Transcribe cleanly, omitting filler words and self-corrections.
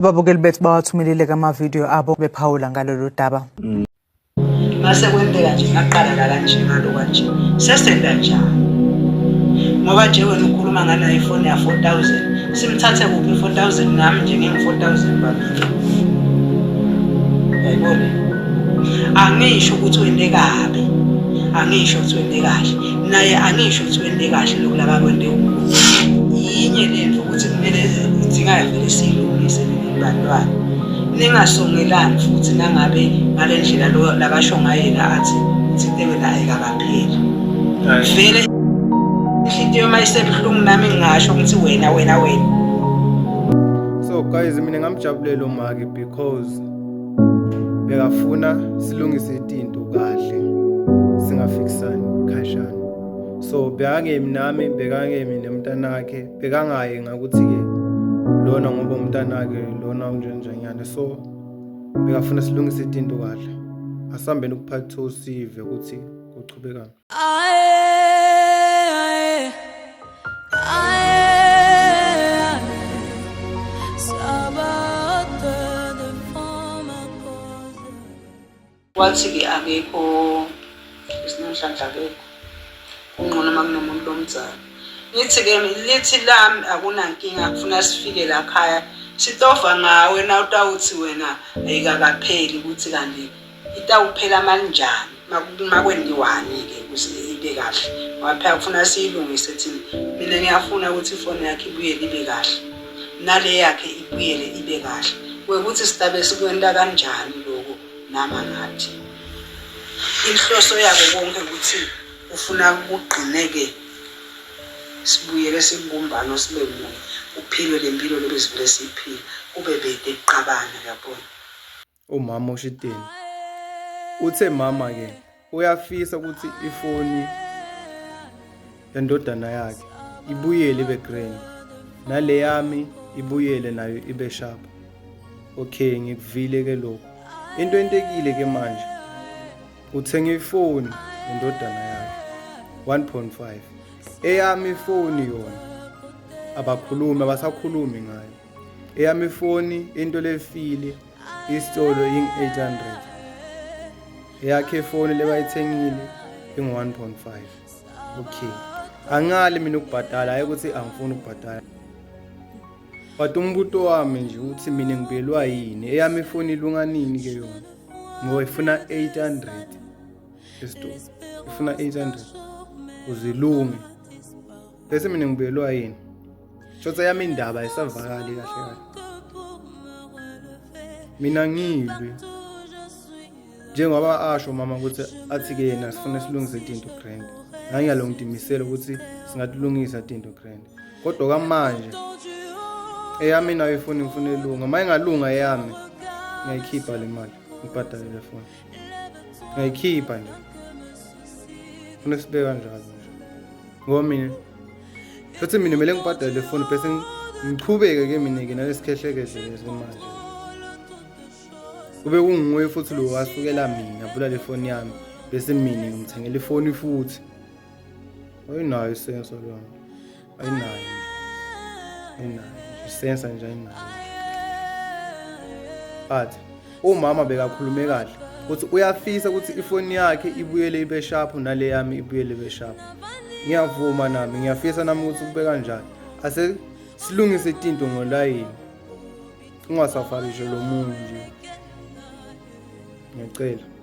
Ababukeli bethu bawathumelile-ke amavidiyo abo bephawula ngalolu daba. Mase kwenteka nje ngaqala la kanje ngalo kanje sesenda njani ngoba nje wena ukhuluma nganayo ifoni ya 4000 simthathe kuphi 4000 nami nje ngingu 4000 babili yayibona angisho ukuthi wente kabi angisho ukuthi wente kahle naye angisho ukuthi wente kahle lokhu laba kwente yinye lento ukuthi kumele idingayo vele siyilungise bantwana ningasongelani futhi nangabe ngale ndlela lo lakasho ngayo yena athi uthinte wena ayikakapheli vele inhliziyo uma isebuhlungu nami ngingasho ukuthi wena wena wena. So guys, mina ngamjabulela uMaki because bekafuna silungise itinto kahle singafikisani khashana. So bekangemi nami, bekangemi nemntanakhe, bekangayi ngakuthi-ke lona ngoba umntanakhe lona unjenjanyana. So bekafuna silungise itinto kahle. Asambeni ku-part 2 sive ukuthi kuchubekani. Wathi-ke akekho uSinenhlanhla akekho, kungcono uma kunomuntu omdala. Ngithi-ke lithi lami akunankinga kufuna sifike la khaya sitova ngawe na utawuthi wena ayikakapheli ukuthi kanti itawuphela manjani makwendiwani-ke ukuze ibe kahle ngoba phela kufuna siyilungise thina. Mina ngiyafuna ukuthi ifoni yakhe ibuyele ibe kahle nale yakhe ibuyele ibe kahle. Kwekuthi sitabe sikwenta kanjani lokho Nama ngathi. Inhloso yako konke ukuthi ufuna kugqineke sibuyele sikubumbano sibe munye kuphilwe le mpilo le besivele siyiphila kube bede kuqabana uyabona. Umama ushiteni uthe mama ke uyafisa ukuthi ifoni yendodana yakhe ibuyele ibe grand nale yami ibuyele nayo ibe sharp. Okay, ngikuvile ke lokho. Into entekile ke manje uthenga ifoni nendodana yakhe 1.5 eyami ifoni yona abakhulumi abasakhulumi ngayo eyami ifoni into lefile isitolo ing-800 eyakhe ifoni lebayithengile ingu-1.5 okay angali mina ukubhadala hayi ukuthi angifuni ukubhadala But umbuto wami nje ukuthi mina ngibelwa yini eyami ifoni ilunga nini ke yona ngoba ifuna 800 esitolo ifuna 800 uzilunge bese mina ngibelwa yini shotha yami indaba ayisavakali kahle kahle mina ngilwi njengoba asho mama ukuthi athi-ke yena sifuna silungise tinto grand ngangiyalo ngidimisela ukuthi singatilungisa tinto grand kodwa kwamanje eyami nayo ifoni ngifuna ilunga uma ingalunga eyami ngiyayikhipha le mali ngibhadale le foni ngiyayikhipha nje funa sibe kanjalo nje ngoba mina futhi mina kumele ngibhadale le foni bese ngichubeke ke mina ke nalesikhehlekhehle lesi manje kube kunguye futhi lo wasukela mina abula le foni yami bese mina ngimthengela ifoni futhi ayinayo isenso leyo nto ayinayo nje ayinayo nje isensa nje ayinayo but umama bekakhulume kahle ukuthi uyafisa ukuthi ifoni yakhe ibuyele ibe sharp nale yami ibuyele ibe sharp ngiyavuma nami ngiyafisa nami ukuthi kube kanjalo ase silungise itinto ngolayini ungasafarishe lo munye nje ngiyacela.